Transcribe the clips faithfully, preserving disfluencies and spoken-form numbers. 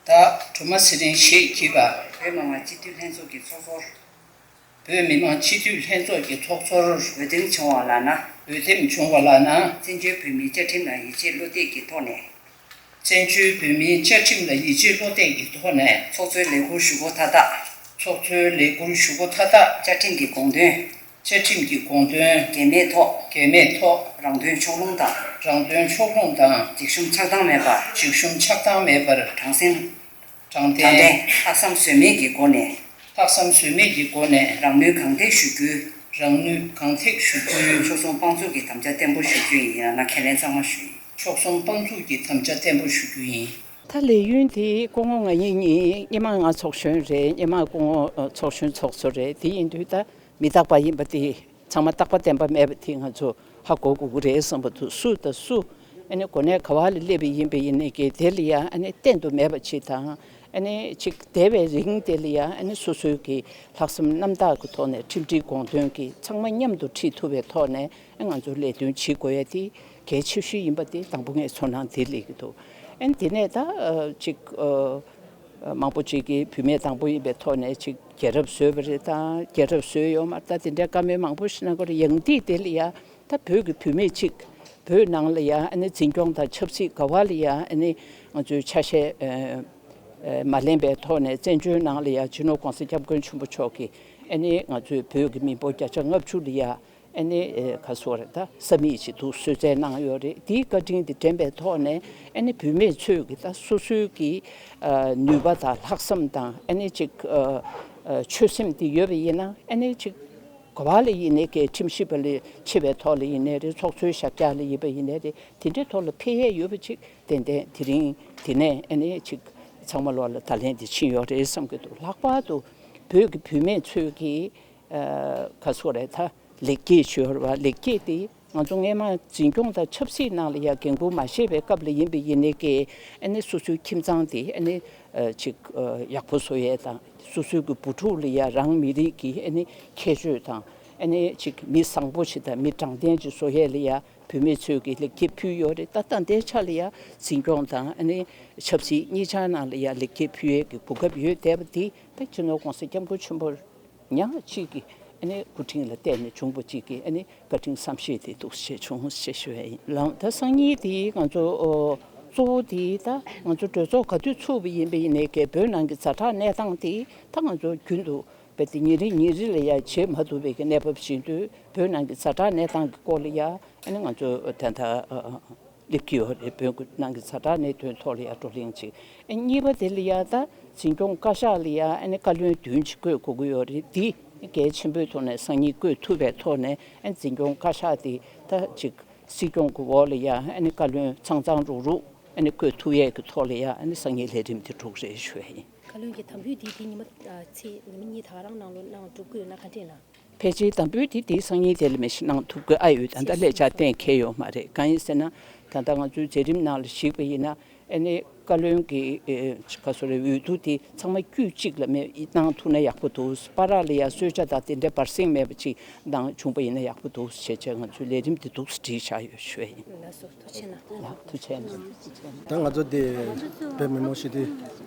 བདག་སྒྲོལ་མ་ཚེ་རིང་ཞེས་བགྱིས་པ། བོད་མི་མང་སྤྱི་འཐུས་ལྷན་ཚོགས་ཀྱི་ཚོགས་གཙོར། བོད་མི་མང་སྤྱི་འཐུས་ལྷན་ཚོགས་ཀྱི་ཚོགས་གཙོར། འོས་འདེམས་བྱུང་བ་ལགས་ན། འོས་འདེམས་བྱུང་བ་ལགས་ན། བཙན་བྱོལ་བོད་མིའི་བཅའ་ཁྲིམས་ལ་ཡིད་ཆེས་བློ་གཏད་ཀྱི་ཐོག་ནས། བཙན་བྱོལ་བོད་མིའི་བཅའ་ཁྲིམས་ལ་ཡིད་ཆེས་བློ་གཏད་ཀྱི་ཐོག་ནས། ཚོགས་གཙོའི་ལས་ཁུར་ཞུ་སྒོ་མཐའ་དག་ཚོགས་གཙོའི་ལས་ཁུར་ཞུ་སྒོ་མཐའ་དག་བཅའ་ཁྲིམས་ཀྱི་དགོངས་དོན། བཅའ་ཁྲིམས་ཀྱི་དགོངས་དོན། འགལ་མེད་ཐོག་འགལ་མེད་ཐོག་རང་དོན་ཕྱོགས་ལྷུང་དང་། རང་དོན་ཕྱོགས་ལྷུང་དང་། འཇིགས་ཞུམ་ཆགས་སྡང་མེད་པར། འཇིགས་ཞུམ་ཆགས་སྡང་མེད་པར། དྲང་སེམས། དྲང་བདེན། དྲང་བདེན། ལྷག་བསམ་ཟོལ་མེད་ཀྱི་སྒོ་ནས། ལྷག་བསམ་ཟོལ་མེད་ཀྱི་སྒོ་ནས། རང་ནུས་གང་ཐེག་ཞུ་རྒྱུའི། རང་ནུས་གང་ཐེག་ཞུ་རྒྱུའི། ཆོལ་གསུམ་དཔང་བཙུགས་ཀྱི་དམ་བཅའ་བརྟན་པོ་ཞུ་རྒྱུ་ཡིན། ཡང་ན་ཁས་ལེན་གཙང་མ་ཞུ་ཡིན། ཆོལ་གསུམ་དཔང་བཙུགས་ཀྱི་དམ་བཅའ་བརྟན་པོ་ཞུ་རྒྱུ་ཡིན། ད་ལས་ཡུན་དེ་སྐུ་ངོ་ང་ཡིན་གཉིས། སྔོན་མ་ང་ཚོགས་གཞོན་རེད། སྔོན་མ་སྐུ་ངོ་ཨ་ཚོགས་གཞོན་ཚོགས་གཙོ་རེད། དེ་ཡིན་དུས་ད་མི་རྟག་པ་ཡིན་པ་དེ། ཚང་མ་རྟག་པ་བརྟན་པ་མེད་པ་དེ་ང་ཚོ་ཧ་གོ་དགོས་ཀྱི་རེད་བསམ་པ་འདུག་སུ་དང་སུ་ཨ་ནི་གོ་གནས་ག་བ་ལ་སླེབས་པ་ཡིན་པ་ཡིན་ནའི་གི་དེ་ལ་ཡ་ཨ་ནི་གཏན་དུ་མེད་པ་ཅིག་དང་། ཨ་ནི་ཅིག་འདས་པའི་རིང་དེ་ལ་ཡ་ཨ་ནི་སོ་སོའི་གི་ལྷག་བསམ་རྣམ་དག་གི་ཐོག་ནས་ཁྲིམས་སྒྲིག་དགོངས་དོན་གྱི་ཚང་མ་མཉམ་དུ་ཁྲིད་ཐུབ་པའི་ཐོག་ནས་ཨ་ང་ཚོ་ལས་དོན་བྱེད་དགོས་ཡ་དེ་གལ་ཆེ་ཤོས་ཡིན་པ་དེ་དང་པོ་ངས་ཚོར་སྣང་དེ་སླེབས་ཀྱི་འདུག་ཨ་ནི་དེ་ནས་ད་ཨ་ཅིག་ཨ། མང་པོ་ཅིག་གིས་བུད་མེད་དང་པོ་ཡིན་པའི་ཐོག་ནས་ཅིག་རྒྱལ་རབས་བཟོས་པ་རེད། དང་རྒྱལ་རབས་བཟོས་ཡོད་མ་རེད། ད་དེ་འདྲའི་བཀའ་མོལ་མང་པོ་ཞིག་གནང་གི་རེད། ཡང་དེ་དེ་ལ་ཡ་ད་བོད་ཀྱི་བུད་མེད་ཅིག་བོད་ནང་ལ་ཡ་ཨ་ནི་འཛིན་སྐྱོང་དང་ཆབ་སྲིད་ག་བ་ལ་ཡ་ཨ་ནི་ང་ཚོའི་ཆ་ཤས་ཨ་ཨ་མ་ལེན་པའི་ཐོག་ནས་བཙན་བྱོལ་ནང་ལ་ཡ་སྤྱི་ནོར་༸གོང་ས་༸སྐྱབས་མགོན་ཆེན་པོ་མཆོག་གིས་ཨ་ནི་ང་ཚོའི་བོད་ཀྱི་མི་འབོར་བརྒྱ་ཆ་ལྔ་བཅུ་ལ་ཡ། ཨ་ནི་ཨེ་ག་སོ་རེད། ད་ས་མིག་ཅིག་འདུག་གསོལ་སྩལ་གནང་ཡོད་རེད། དེའི་བཀའ་དྲིན་དེ་དྲན་པའི་ཐོག་ནས་ཨ་ནི་བུད་མེད་ཚོས་ཀྱི་ད་སོ་སོའི་གི་ཨ་ནུས་པ་དང་ལྷག་བསམ་དང་ཨ་ནི་ཅིག་ཨ་ཨ་ཆོད་སེམས་དེ་ཡོད་པ་ཡིན་ན་ཨ་ནི་ཅིག་ག་བ་ལ་ཡིན་ནའི་གི་ཁྲིམས་ཞིབ་པ་ལ་ཆེ་བའི་ཐོག་ལ་ཡིན་ནའི་རེད། ཚོགས་གཙོའི་ཞབས་བཀྱག་ལ་ཡིན་པ་ཡིན་ནའི་རེད། དེ་འདྲའི་ཐོག་ལ་ཕེབས་ཡས་ཡོད་པ་ཅིག་ཏན་ཏན་དེ་རིང་དེ་ནས་ཨ་ནི་ཅིག་ཚང་མ་ལོག་ལ་ད་ལན་དེ་ཕྱིན་ཡོད་རེད་བསམ་གྱི་འདུག་ལྷག་པར་དུ་བོད་ཀྱི་བུད་མེད་ཚོས་ཀྱི་ཨ་ག་སོ་རེད། ད་ལེགས་སྐྱེས་ཞུ་བ་ལེགས་སྐྱེས་དེ་ང་ཚོ་སྔས་མ་འཛིན་སྐྱོང་དང་ཆབ་སྲིད་ནང་ལ་ཡ་འགན་འཁུར་མ་བཞེས་པའི་སྐབས་ལ་ཡིན་པ་ཡིན་ནའི་ཀྱི་ཨ་ནི་སོ་སོའི་ཁྱིམ་ཚང་དེ་ཨ་ནི་ཨ་ཅིག་ཨ་ཡག་པོ་བཟོ་ཡས་དང་། སོ་སོའི་གི་བུ་ཕྲུག་ལ་ཡ་རང་མི་རིགས་ཀྱི་ཨ་ནི་ཁྱད་ཆོས་དང་ཨ་ནི་ཅིག་མི་བཟང་པོ་ཞིག་དང་མི་དྲང་བདེན་ཅིག་བཟོ་ཡས་ལ་ཡ་བུད་མེད་ཚོས་ཀྱི་ལེགས་སྐྱེས་ཕུལ་ཡོད་རེད། ད་ལྟ་འདིའི་ཆ་ལ་ཡ་འཛིན་སྐྱོང་དང་ཨ་ནི་ཆབ་སྲིད་གཉིས་ཆར་ནང་ལ་ཡ་ལེགས་སྐྱེས་ཕུལ་ཡས་ཀྱི་གོ་སྐབས་ཡོད་བསྡད་པ་འདི་ད་སྤྱི་ནོར་༸གོང་ས་༸སྐྱབས་མགོན་ཆེན་པོ་ཉག་གཅིག་གི་ཨ་ནི་སྐུ་དྲིན་ལ་བརྟེན་ནས་བྱུང་བ་གཅིག་གི་ཨ་ནི་བཀའ་དྲིན་བསམ་ཤེས་དེ་འདུག་ཞེས་བྱུང་ཞེས་ཞུ་ཡ་ཡིན། ལགས། ད་སང་ཉིན་དེ་ང་ཚོ་ཨོ་གཙོ་བོ་དེ་ད་ང་ཚོ་གྲོས་ཚོགས་ག་དུས་ཚུགས་པ་ཡིན་པ་ཡིན་ནའི་གི་བོད་ནང་གི་ཛ་དྲག་གནས་སྟངས་དེ་ད་ང་ཚོ་རྒྱུན་དུ་རྦད་དེ་ཉིན་རེ་ཉིན་རེ་ལ་ཡ་བྱེད་མ་ཐུབ་པའི་གི་གནས་བབ་བཞིན་དུ་བོད་ནང་གི་ཛ་དྲག་གནས་སྟངས་ཀྱི་སྐོར་ལ་ཡ་ཨ་ནི་ང་ཚོ་ད་ལྟ་ཨ་ཨ་སླེབས་ཀྱི་ཡོད་རེད། བོད་ནང་གི་ཛ་དྲག་གནད་དོན་ཐོག་ལ་ཡ་བགྲོ་གླེང་ཅིག་ཨ་གཉིས་པ་དེ་ལ་ཡ་ད་འཛིན་སྐྱོང་བཀའ་ཤག་ལ་ཡ་ཨ་ནི་བཀའ་བློན་བདུན་ཅིག་བསྐོས་དགོས་ཀྱི་ཡོད་རེད། འདི་གལ་ཆེན་པོའི་ཐོག་ནས་སང་ཉིན་བསྐོས་ཐུབ་པའི་ཐོག་ནས་ཨ་ནི་འཛིན་སྐྱོང་བཀའ་ཤག་དེ་ད་ཅིག་སྲིད་སྐྱོང་གི་འོག་ལ་ཡ་ཨ་ནི་བཀའ་བློན་ཚང་ཚང་རུག་རུག་ཨ་ནི་བསྐོས་ཐུབ་ཡས་ཀྱི་ཐོག་ལ་ཡ་ཨ་ནི་སང་ཉིན་ལས་རིམ་དེ་གྲུབ་རེད་ཞུ་ཡ་ཡིན། བཀའ་བློན་གྱི་དམ་འབུལ་འདི་དེ་ཉི་མ་ཨ་ཚེས་ཉི་མ་གཉིས་ད་ག་རང་ནང་ལོགས་གནང་གྲུབ་ཀྱི་ཡོད་ན་ག་འདྲས་ན། ཕལ་ཆེར་དམ་འབུལ་དེ་དེའི་སང་ཉིན་དེ་ལ་མི་ཞིག་གནང་ཐུབ་དགོས་ཨ་ཡོད། ད་ལྟ་ལས་འཆར་གཏན་འཁེལ་ཡོད་མ་རེད། གང་ཡིན་ཟེར་ན་ད་ལྟ་ང་ཚོའི་མཛད་རིམ་ནང་ལ་གཞིགས་པ་ཡིན་ན་ཨ་ནི་བཀའ་བློན་གྱི་ཨེ་ག་སོ་རེ་འོས་བསྡུ་དེ་ཚང་མ་དཀྱུས་གཅིག་ལ་མེད་གནང་ཐུབ་ན་ཡག་པོ་འདུག་བར་ལ་ཡ་གསོལ་ཇ་དང་དེ་འདྲའི་བར་གསེང་མེད་པ་ཅིག་གནང་བྱུང་པ་ཡིན་ན་ཡག་པོ་འདུག་བྱས་བྱས་ང་ཚོའི་ལས་རིམ་དེ་འདུག་སེ་བསྒྲིགས་བཞག་ཡོད་ཞུ་ཡ་ཡིན། ལགས་སོ། ཐུགས་རྗེ་གནང་། ལགས། ཐུགས་རྗེ་གནང་། ཐུགས་རྗེ་གནང་། ད་ང་ཚོ་དེ་བོད་མི་མང་སྤྱི་འཐུས་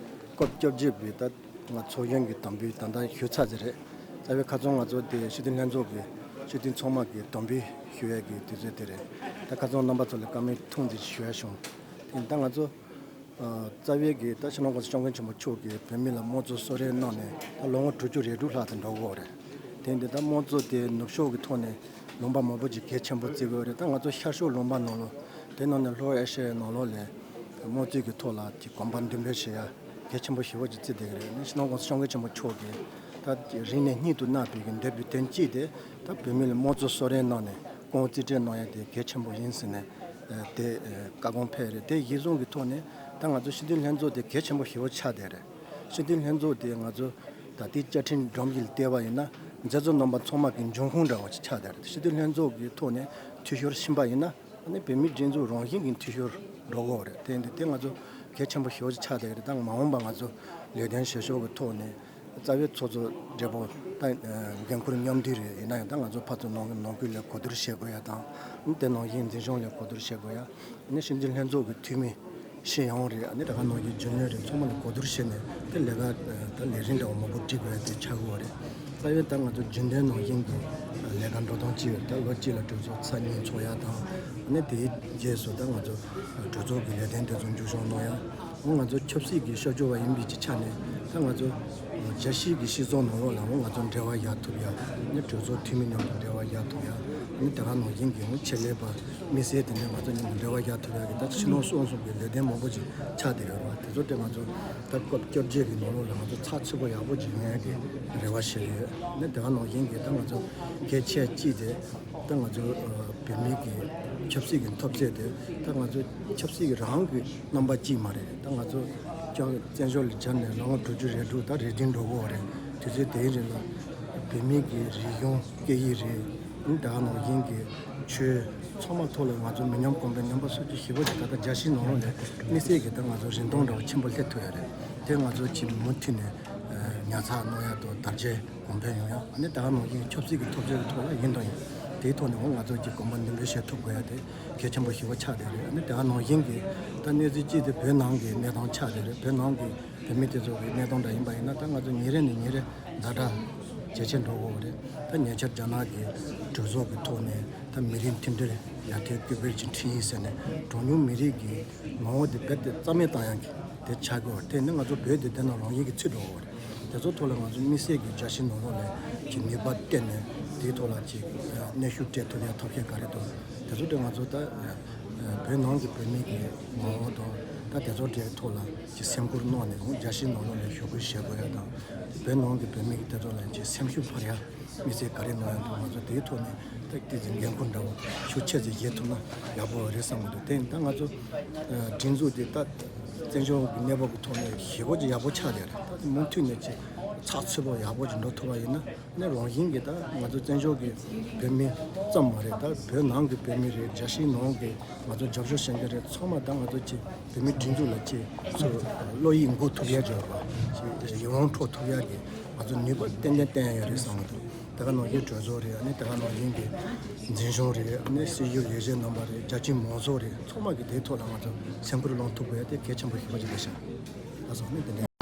སྐབས་བཅོ་བརྒྱད་པའི་ད་ང་ཚོགས་གཞོན་གྱི་དམ་འབུལ་ད་ལྟ་ཞུས་ཚར་ཟིན་རེད། རྩ་བའི་ཁ་རྩང་ང་ཚོ་དེ་སྤྱི་འཐུས་ལྷན་ཚོགས་ཀྱི་སྤྱི་འཐུས་ཚང་མ་གི་དམ་འབུལ་ཞུ་ཡས་ཀྱི་དུས་ཚོད་དེ་རེད། ད་ཁ་རྩང་རྣམ་པ་ཚོ་ལ་བཀའ་མོལ་ཐུང་ཙམ་ཞུ་ཡ་བྱུང་། དེ་ད་ང་ཚོ་ཨ་རྩ་བའི་གི་ད་སྤྱི་ནོར་༸གོང་ས་༸སྐྱབས་མགོན་ཆེན་པོ་མཆོག་གིས་བོད་མི་ལ་དམངས་གཙོ་གསོལ་རས་གནང་ནས་ད་ལོ་ངོ་དྲུག་ཅུ་རེ་དྲུག་ལྷག་ཙམ་འགྲོ་གི་ཡོད་རེད། དེ་འདི་ད་དམངས་གཙོ་དེ་ནུབ་ཕྱོགས་ཀྱི་ཐོག་ནས་ལུང་པ་མང་པོ་ཅིག་གལ་ཆེན་པོ་བརྩི་གི་ཡོད་རེད། ད་ང་ཚོ་ཤར་ཕྱོགས་ལུང་པ་ནང་ལོགས་དེ་ནང་ནས་ལྷོ་ཨེ་ཤ་ཡའི་ནང་ལོགས་ལ་དམངས་གཙོའི་གི་ཐོག་ལ་ཅིག་གོམ་པ་མདུན་སྤོས་བྱེད་ཡ་གལ་ཆེན་པོ་ཞེ་པོ་ཅིག་བརྩི་བསྡད་ཀྱི་རེད། ནི་སྤྱི་ནོར་༸གོང་ས་༸སྐྱབས་མགོན་ཆེན་པོ་མཆོག་གིས་ད་རིང་ནས་སྙིང་དུ་བརྣག་པའི་གི་འདོད་པའི་དོན་གཅིག་དེ་ད་བོད་མི་ལ་དམངས་གཙོ་གསོལ་རས་གནང་ནས་སྐུ་ངོ་རྩིས་སྤྲོད་གནང་ཡ་དེ་གལ་ཆེན་པོ་ཡིན་ཟེར་ནས་དེ་བཀའ་དགོངས་ཕེབས་རེད། དེ་གཞི་བཟུང་གི་ཐོག་ནས་ད་ང་ཚོ་སྤྱི་འཐུས་ལྷན་ཚོགས་དེ་གལ་ཆེན་པོ་ཞེ་པོ་ཆགས་བསྡད་རེད། སྤྱི་འཐུས་ལྷན་ཚོགས་དེ་ང་ཚོ་ད་ལྟའི་བཅའ་ཁྲིམས་སྒྲོམ་གཞི་ལ་བལྟས་པ་ཡིན་ན་མཛད་གཙོ་རྣམ་པ་ཚང་མ་གི་འབྱུང་ཁུངས་འདྲ་བ་ཞིག་ཆགས་བསྡད་རེད། སྤྱི་འཐུས་ལྷན་ཚོགས་ཀྱི་ཐོག་ནས་འཐུས་ཤོར་ཕྱིན་པ་ཡིན་ན་ཨ་ནི་བོད་མིའི་སྒྲིག་འཛུགས་རང་བཞིན་གྱི་འཐུས་ཤོར་འགྲོ་གི་ཡོད་རེད། དེ་འདི་དེ་ང་ཚོ་གལ་ཆེན་པོ་ཞེ་པོ་ཅིག་ཆགས་བསྡད་ཀྱི་རེད། ད་མ་འོངས་པ་ང་ཚོ་ལས་དོན་བྱེད་ཕྱོགས་ཀྱི་ཐོག་ནས་རྩ་བའི་ཚོགས་གཙོ་སྦྲེལ་པོ་ད་འགན་ཁུར་མཉམ་འདུས་རེད། ཡིན་ན་ཡང་ད་ང་ཚོ་ཕར་ཚུར་ནང་ནང་ཁུལ་ལ་གོ་བསྡུར་བྱེད་དགོས་ཡ་དང་དེ་ནང་བཞིན་འཛིན་སྐྱོང་ལ་གོ་བསྡུར་བྱེད་དགོས་ཡ། ཨ་ནི་སྤྱི་འཐུས་ལྷན་ཚོགས་ཀྱི་འཐུས་མི་ ཤེས་ཡོན་རེད། ཨ་ནི་ད་ག་ནང་བཞིན་རྒྱུན་ལས་རེད། ཚང་མ་ལ་གོ་བསྡུར་བྱས་ནས་དེ་ལས་ཀ་ད་ལས་རིམ་འདྲ་བོ་མང་པོ་སྒྲིག་དགོས་ཡ་དེ་ཆགས་ཀྱི་ཡོད་རེད། ད་ཡོད་ད་ང་ཚོ་རྒྱུན་ལྡན་ནང་བཞིན་གྱི་ལས་ཀ་འགྲོ་སྟངས་གཅིག་ད་ལོ་གཅིག་ལ་གྲོས་ཚོགས་ཚར་གཉིས་ཚོགས་ཡ་དང་། ཨ་ནི་དེའི་རྗེས་སུ་ད་ང་ཚོ་གྲོས་ཚོགས་ཀྱི་ལས་དོན་དེ་ཚོ་མཇུག་སྐྱོང་གནང་ཡ། འོ་ང་ཚོ་ཆབ་སྲིད་ཀྱི་ཤར་ཕྱོགས་པ་ཡིན་པའི་ཆ་ནས་ད་ང་ཚོ་རྒྱལ་སྤྱིའི་གི་སྤྱི་ཚོགས་ནང་ལོགས་ལ་འོ་ང་ཚོ་འབྲེལ་བ་ཡག་ཐུབ་ཡ། ཨ་ནི་གྲོས་ཚོགས་འཐུས་མི་མཉམ་དུ་འབྲེལ་བ་ཡག་ཐུབ་ཡ། ཨ་ནི་དེ་ག་ནང་བཞིན་གྱི་འོ་ཆེད་ལས་པ་དམིགས་བསལ་དེ་འདྲ་ང་ཚོ་མཉམ་དུ་འབྲེལ་བ་ཡག་ཐུབ་ཡ་གི་ད་ཕྱི་ནང་གསང་གསུམ་གྱི་ལས་དོན་མང་པོ་ཅིག་ཆགས་བསྡད་ཡོད་རེད་བ། དེ་ཚོ་དེ་ང་ཚོ་ད་སྐབས་བཅོ་བརྒྱད་ཀྱི་ནང་ལོགས་ལ་ང་ཚོ་ཚགས་ཚུད་པོ་ཡག་པོ་ཅིག་ཡོང་ཡ་གི་རེ་བ་བྱེད་ཀྱི་ཡོད། ཨ་ནི་དེ་ག་ནང་བཞིན་གྱི་ད་ང་ཚོ་གལ་ཆེ་གཅིག་དེ་ད་ང་ཚོ་ཨ་བོད་མི་གི་ཆབ་སྲིད་ཀྱི་འཐབ་རྩོད་དེ་ད་ང་ཚོ་ཆབ་སྲིད་ཀྱི་རང་གི་རྣམ་པ་གཅིག་མ་རེད། ད་ང་ཚོ་ཀྱང་བཙན་བྱོལ་ལ་སྦྱར་ནས་ལོ་ངོ་དྲུག་ཅུ་རེ་དྲུག་ད་རེ་བདུན་འགྲོ་གི་ཡོད་རེད། དུས་ཚོད་དེའི་རིང་ལ་བོད་མི་གི་རིག་གཞུང་སྐད་ཡིག་རེད། ཨ་ནི་ད་ག་ནང་བཞིན་གྱི་ཆོས་ཚང་མ་ཐོག་ལ་ང་ཚོ་མི་ཉམས་གོང་འཕེལ་ཉམས་པ་སོགས་ཀྱི་ཞེ་པོ་ཅིག་ད་ལྟ་རྒྱལ་སྤྱིའི་ནང་ལོགས་ལ་དམིགས་བསལ་གྱི་ད་ང་ཚོ་རིན་ཐང་འདྲ་བོ་ཆེན་པོ་སླེབས་ཐུབ་ཡ་རེད། དེ་ང་ཚོ་ཅིག་མུ་མཐུད་ནས་ཨ་ཉར་ཚགས་གནང་ཡ་དང་དར་རྒྱས་གོང་འཕེལ་ཡོང་ཡ། ཨ་ནི་ད་ག་ནང་བཞིན་ཆབ་སྲིད་ཀྱི་འཐབ་རྩོད་ཀྱི་ཐོག་ལ་ཡིན་དང་ཡིན། དེའི་ཐོག་ནས་འོ་ང་ཚོ་གྱི་གོམ་པ་མདུན་སྤོས་བྱེད་ཐུབ་དགོས་ཡ་དེ་གལ་ཆེན་པོ་ཞེ་པོ་ཆགས་བསྡད་རེད། ཨ་ནི་ད་ག་ནང་བཞིན་གྱི་ད་གནས་ཚུལ་གཅིག་དེ་བོད་ནང་གི་གནས་སྟངས་ཆགས་བསྡད་རེད། བོད་ནང་གི་བོད་མི་དེ་ཚོ་གི་གནས་སྟངས་འདྲ་ཡིན་པ་ཡིན་ན་ད་ང་ཚོ་ཉིན་རེ་ནས་ཉིན་རེ་ཛ་དྲག་ཇེ་ཆེར་འགྲོ་གི་ཡོད་རེད། ད་ཉེ་ཆར་རྒྱ་ནག་གི་གྲོས་ཚོགས་ཀྱི་ཐོག་ནས་ད་མི་རིགས་མཐུན་སྒྲིལ་ཡར་ཐོན་སྐུལ་སྤེལ་ཅིག་ཁྲིད་ཡིན་ཟེར་ནས་གྲངས་ཉུང་མི་རིགས་ཀྱི་ངོ་བོ་དེ་རྦད་དེ་རྩ་མེད་བཏང་ཡག་གི་དེ་ཆགས་ཀྱི་ཡོད་རེད། དེ་ནི་ང་ཚོ་བོད་དེ་དེ་ནང་རང་ཡིག་གི་ཚུད་འགྲོ་གི་ཡོད་རེད། དེ་ཚོ་ཐོག་ལ་ང་ཚོ་དམིགས་བསལ་གྱི་རྒྱལ་སྤྱིའི་ནང་ལོགས་ནས་ཀྱི་ནུས་པ་བཏོན་ནས་དེའི་ཐོག་ལ་ཅིག་གནོན་ཤུགས་སྤྲད་ཐུབ་ཡ་ཐབས་ཤེས་ག་རེ་འདུག་དེ་ཚོ་དེ་ང་ཚོ་ད་བོད་ནང་གི་བོད་མི་གི་ངོ་བོ་དང་ད་དེ་ཚོ་དེའི་ཐོག་ལ་ཅིག་སེམས་ཁུར་གནང་ནས་འོ་རྒྱལ་སྤྱིའི་ནང་ལོགས་ནས་ཞུ་སྐུལ་བྱེད་དགོས་ཡ་དང་། བོད་ནང་གི་བོད་མི་གི་དེ་ཚོ་ལ་ཅིག་སེམས་ཤུགས་འཕར་ཡ། དམིགས་བསལ་ག་རེ་གནང་ཡ་འདུག་ང་ཚོ་དེའི་ཐོག་ནས་ཏག་ཏག་ཅིག་འགན་ཁུར་འདྲ་བོ་ཤུགས་ཆེ་ཙམ་བཞེས་ཐུབ་ན་ཡག་པོ་རེད་བསམ་གྱི་འདུག་དེ་ཡིན་ད་ང་ཚོ་ཨ་སྒྲིག་འཛུགས་དེ་ད་བཙན་བྱོལ་གྱི་གནས་བབ་ཀྱི་ཐོག་ནས་ཞེ་པོ་ཅིག་ཡག་པོ་ཆགས་བསྡད་རེད། ད་དེ་མུ་མཐུད་ནས་ཅིག་ཚགས་ཚུད་པོ་ཡག་པོ་ཅིག་འགྲོ་ཐུབ་པ་ཡིན་ན་ནི་རང་བཞིན་གྱིས་ད་ང་ཚོ་བཙན་བྱོལ་གྱི་བོད་མི་ཙམ་མ་རེད། ད་བོད་ནང་གི་བོད་མི་རེད། རྒྱལ་སྤྱིའི་ནང་གི་ང་ཚོ་རྒྱབ་སྐྱོར་བྱེད་མཁན་རེད། ཚང་མ་ད་ང་ཚོ་ཅིག་བོད་མིའི་སྒྲིག་འཛུགས་ལ་ཅིག་ཚུར་བློ་ཡིད་འགུག་ཐུབ་ཡ་ཅིག་ཡོད་པ་ཅིག་ཡིད་དབང་འཕྲོག་ཐུབ་ཡ་གི་ང་ཚོ་ནུས་པ་ཏན་ཏན་བསྟན་ཡ་ཡོད་རེད་བསམ་གྱི་འདུག་དེ་ག་ནང་བཞིན་གྲོས་ཚོགས་རེད། ཨ་ནི་དེ་ག་ནང་བཞིན་གྱི་འཛིན་སྐྱོང་རེད། ཨ་ནི་སྲིད་ཞུ་ལས་བྱེད་རྣམ་པ་རེད། རྒྱ་ཆེའི་མང་ཚོགས་རེད། ཚང་མ་གི་དེའི་ཐོག་ལ་ང་ཚོ་སེམས་ཁུར་སློང་ཐུབ་དགོས་ཡ་དེ་གལ་ཆེན་པོ་ཞིག་པ་ཅིག་རེད་ཤག་ལགས་སོ། ཨ་ནི་དེ་འདྲ།